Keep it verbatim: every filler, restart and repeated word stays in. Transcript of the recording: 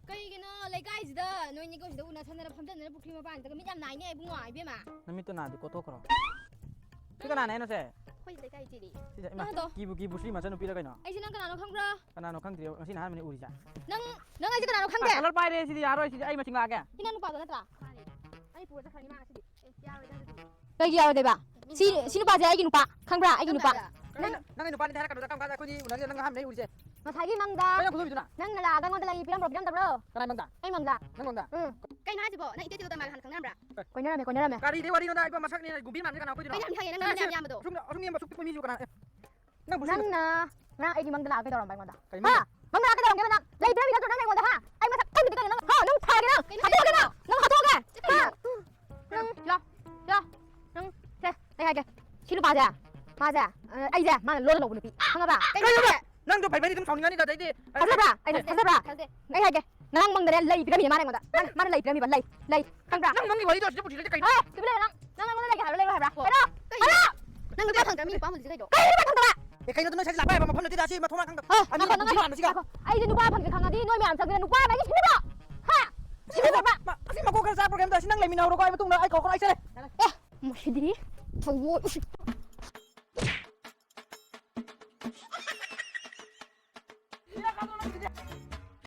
ꯀꯩꯒꯤꯅꯣ ꯂꯩꯀꯥꯏꯁꯤꯗ ꯅꯣꯏꯅꯤꯒ ꯁꯤꯗ ꯎꯅꯁꯟꯅꯔ ꯐꯝꯖꯟꯅꯔ ꯄꯨꯈ꯭ꯔꯤ ꯃꯄꯥꯟꯁꯤꯗꯒ ꯃꯤꯠ ꯌꯥꯝ ꯅꯥꯏꯅꯦ ꯏꯕꯨꯡꯉꯣ, ꯏꯕꯦꯝꯃ? ꯅꯃꯤꯠꯇꯣ ꯅꯥꯗꯤ ꯀꯣꯠꯊꯣꯛꯈ꯭ꯔꯣ꯫ ꯁꯤ ꯀꯅꯥꯅ ꯍꯥꯏꯅꯣ ꯁꯦ? ꯑꯩꯈꯣꯏ ꯂꯩꯀꯥꯏ ꯏꯆꯦꯗꯤ꯫ ꯁꯤꯗ, ꯏꯃꯥ, ꯅꯪꯗꯣ꯫ ꯀꯤꯕꯨ ꯀꯤꯕꯨ ꯁꯤ ꯃꯆꯟꯅꯨꯄꯤꯔ ꯀꯩꯅꯣ? ꯑꯩꯁꯦ ꯅꯪ ꯀꯅꯥꯅꯣ ꯈꯪꯕ꯭ꯔꯥ? ꯀꯅꯥꯅꯣ ꯈꯪꯗ꯭ꯔꯤ, ꯉꯁꯤꯅ ꯑꯍꯥꯟꯕꯅꯤ ꯎꯔꯤꯁꯦ꯫ ꯅꯪ, ꯅꯪ ꯑꯩꯁꯦ ꯀꯅꯥꯅꯣ ꯈꯪꯗꯦ? ꯀꯂꯔ ꯄꯥꯏꯔꯦ ꯁꯤꯗꯤ, ꯌꯥꯔꯣꯏ ꯁꯤꯗꯤ, ꯑꯩ ꯃꯁꯤꯡ ꯂꯥꯛꯑꯒꯦ꯫ ꯏꯅꯥꯎ ꯅꯨꯄꯥꯗꯣ ꯅꯠꯇ꯭ꯔꯥ? ꯃꯥꯅꯦ꯫ ꯑꯩ ꯄꯨꯔ ꯆꯠꯈ꯭ꯔꯅꯤ ꯃꯥ ꯉꯁꯤꯗꯤ꯫ ꯑꯦ, ꯌꯥꯔꯣꯏꯗ ꯑꯗꯨꯗꯤ꯫ ꯀꯩꯒꯤ ꯌꯥꯔꯣꯏꯗꯣꯏꯕ? ꯁꯤ, ꯁꯤ ꯅꯨꯄꯥꯁꯦ ꯑꯩꯒꯤ ꯅꯨꯄꯥ, ꯈꯪꯕ꯭ꯔꯥ? ꯑꯩꯒꯤ ꯅꯨꯄꯥ꯫ ꯀꯔꯝ ꯀꯥꯟꯗ? ꯅꯪ, ꯅꯪ, ꯅꯪ ꯑꯩ ꯅꯨꯄꯥꯅꯤ ꯍꯥꯏꯔꯛꯀꯅꯨꯗ, ꯀꯔꯝ ꯀꯥꯟꯗ ꯑꯩꯈꯣꯏꯅꯤ ꯎꯅꯔꯤꯁꯦ? ꯅꯪ ꯑꯍꯥꯟꯕꯅꯦ ꯎꯔꯤꯁꯦ꯫ ꯉꯁꯥꯏꯒꯤ ꯃꯪꯗ ꯀꯩꯅꯣ ꯈꯨꯗꯣꯝꯕꯤꯗꯨꯅ? ꯅꯪꯅ ꯂꯥꯛꯑꯒ ꯑꯩꯉꯣꯟꯗ ꯂꯩ ꯄꯤꯔꯝꯕ꯭ꯔꯣ, ꯄꯤꯔꯝꯗꯕ꯭ꯔꯣ? ꯀꯅꯥꯏ ꯃꯪꯗ? ꯑꯩ ꯃꯪꯗ꯫ ꯅꯪ ꯃꯪꯗ? ꯎꯝ꯫ ꯀꯩꯅꯣ ꯍꯥꯏꯁꯤꯕꯣ? ꯅꯪ ꯏꯇꯦ ꯇꯦꯗꯣ ꯃꯥꯒ ꯍꯥꯟꯅ ꯈꯪꯅꯔꯝꯕ꯭ꯔꯥ? ꯀꯣꯏꯅꯔꯝꯃꯦ, ꯀꯣꯏꯅꯔꯝꯃꯦ꯫ ꯀꯔꯤꯗꯤ ꯋꯥꯔꯤꯅꯣꯗ, ꯏꯕꯣ, ꯃꯁꯛꯅꯦ ꯒꯨꯝꯕꯤ ꯃꯥꯟꯕꯁꯦ ꯀꯅꯥ ꯀꯣꯏꯗꯣꯏꯅꯣ? ꯀꯩꯅꯣ ꯌꯥꯝ ꯍꯪꯉꯦ, ꯅꯪ ꯑꯁꯤ ꯅꯪ ꯌꯥꯝ ꯌꯥꯝꯕꯗꯣ꯫ ꯑꯁꯨꯛ, ꯑꯁꯨꯛ ꯅꯦꯝꯕ ꯑꯁꯨꯛ ꯄꯤꯛꯄ ꯃꯤꯁꯨ ꯀꯅꯥ? ꯑꯦ, ꯅꯪ ꯕꯨꯁꯨ ꯅꯪꯅ ꯉꯔꯥꯡ ꯑꯩꯒꯤ ꯃꯪꯗ ꯂꯥꯛꯑꯒ ꯀꯩꯗꯧꯔꯝꯕ ꯑꯩꯉꯣꯟꯗ? ꯀꯩ ꯍꯥ? ꯃꯪꯗ? ꯃꯪꯗ ꯂꯥꯛꯑꯒ ꯀꯩꯗꯧꯔꯝꯒꯦꯕ ꯅꯪ? ꯂꯩ ꯄꯤꯔꯝꯃꯤ ꯅꯠꯇ꯭ꯔꯣ ꯅꯪ ꯑꯩꯉꯣꯟꯗ, ꯍꯥ? ꯑꯩ ꯃꯁꯛ ꯈꯪꯗ꯭ꯔꯗꯤ ꯀꯩꯅꯣ ꯅꯪ? ꯍꯥ? ꯅꯪ ꯐꯔꯒꯦ ꯅꯪ? ꯀꯩꯅꯣ? ꯍꯥꯠꯇꯣꯛꯑꯒꯦ ꯅꯪ? ꯅꯪ ꯍꯥꯠꯇꯣꯛꯑꯒꯦ? ꯀꯩꯅꯣ? ꯍꯥ? ꯅꯪ, ꯌꯥ, ꯌꯥ, ꯅꯪ, ꯁꯦ, ꯑꯩ ꯍꯥꯏꯒꯦ꯫ ꯁꯤ ꯅꯨꯄꯥꯁꯦ, ꯃꯥꯁꯦ, ꯑ, ꯑꯩꯁꯦ, ꯃꯥꯅ ꯂꯣꯟꯅ ꯂꯧꯕ ꯅꯨꯄꯤ, ꯈꯪꯉꯕ? ꯀꯩꯅꯣ? ꯅꯪꯁꯨ ꯐꯩ ꯐꯩꯗꯤ ꯑꯗꯨꯝ ꯁꯥꯎꯅꯤꯡꯉꯅꯤꯗ, ꯑꯗꯩꯗꯤ, ꯑ, ꯊꯥꯖꯕ꯭ꯔꯥ? ꯑꯩ ꯊꯥꯖꯗꯦ, ꯊꯥꯖꯕ꯭ꯔꯥ? ꯊꯥꯖꯗꯦ꯫ ꯑꯩ ꯍꯥꯏꯒꯦ, ꯉꯔꯥꯡ ꯃꯪꯗꯅꯦ ꯂꯩ ꯄꯤꯔꯝꯃꯤꯅꯦ ꯃꯥꯅ ꯑꯩꯉꯣꯟꯗ꯫ ꯃꯥꯅ, ꯃꯥꯅ ꯂꯩ ꯄꯤꯔꯝꯃꯤꯕ, ꯂꯩ, ꯂꯩ, ꯈꯪꯕ꯭ꯔꯥ? ꯅꯪ ꯃꯪꯒꯤ ꯋꯥꯔꯤꯗꯣ ꯑꯁꯤꯗ ꯄꯨꯁꯤꯜꯂꯗꯤ ꯀꯩꯅꯣ? ꯑꯦ, ꯇꯨꯃꯤꯟ ꯂꯩꯌꯨ ꯅꯪ꯫ ꯅꯪ ꯑꯩꯉꯣꯟꯗ ꯂꯩꯒꯦ ꯍꯥꯏꯔꯣ, ꯂꯩꯔꯣꯏ ꯍꯥꯏꯕ꯭ꯔꯥ? ꯍꯣ꯫ ꯍꯥꯏꯔꯣ! ꯀꯩꯅꯣ? ꯍꯥꯏꯔꯣ! ꯅꯪ ꯅꯨꯄꯥ ꯐꯪꯗ꯭ꯔ ꯃꯤ ꯅꯨꯄꯥ ꯑꯃ ꯍꯧꯖꯤꯛ ꯀꯩꯗꯣ? ꯀꯩ ꯅꯨꯄꯥ ꯐꯪꯗꯕ? ꯑꯦ, ꯀꯩꯅꯣ ꯅꯣꯏ ꯁꯥꯏꯁꯦ ꯂꯥꯛꯄ ꯌꯥꯕ ꯃꯐꯝ ꯅꯠꯇꯦꯗ, ꯑꯁꯤ ꯃꯊꯣꯡ ꯃꯔꯥꯡ ꯈꯪꯗꯕ꯫ ꯑ, ꯑꯅꯤ ꯉꯥꯏꯈꯣ, ꯅꯪ ꯄꯨꯟꯁꯤ ꯉꯥꯏꯈꯣ, ꯃꯥꯟꯕꯁꯤꯒ꯫ ꯉꯥꯏꯈꯣ꯫ ꯑꯩꯁꯦ ꯅꯨꯄꯥ ꯐꯪꯗ꯭ꯔꯦ ꯈꯪꯉꯗꯤ ꯅꯣꯏ ꯃꯌꯥꯝ ꯆꯪꯗꯅ ꯅꯨꯄꯥ ꯑꯃ ꯑꯩꯒꯤ ꯁꯤꯟꯅꯕ! ꯍꯥ! ꯁꯤꯟꯅꯕ! ꯃꯥ, ꯑꯁꯤ ꯃꯀꯣꯛ ꯈꯔ ꯆꯥꯛꯄ꯭ꯔꯥ ꯀꯩꯝꯇ, ꯑꯁꯤ ꯅꯪ ꯂꯩꯃꯤꯟꯅꯍꯧꯔꯣꯀꯣ, ꯑꯩ ꯃꯇꯨꯡꯗ ꯑꯩ ꯀꯧꯔꯛꯀꯅꯣ, ꯑꯩ ꯆꯠꯂꯦ꯫ ꯑꯦ, ꯃꯁꯤꯗꯤ ꯊꯧꯑꯣꯏ꯫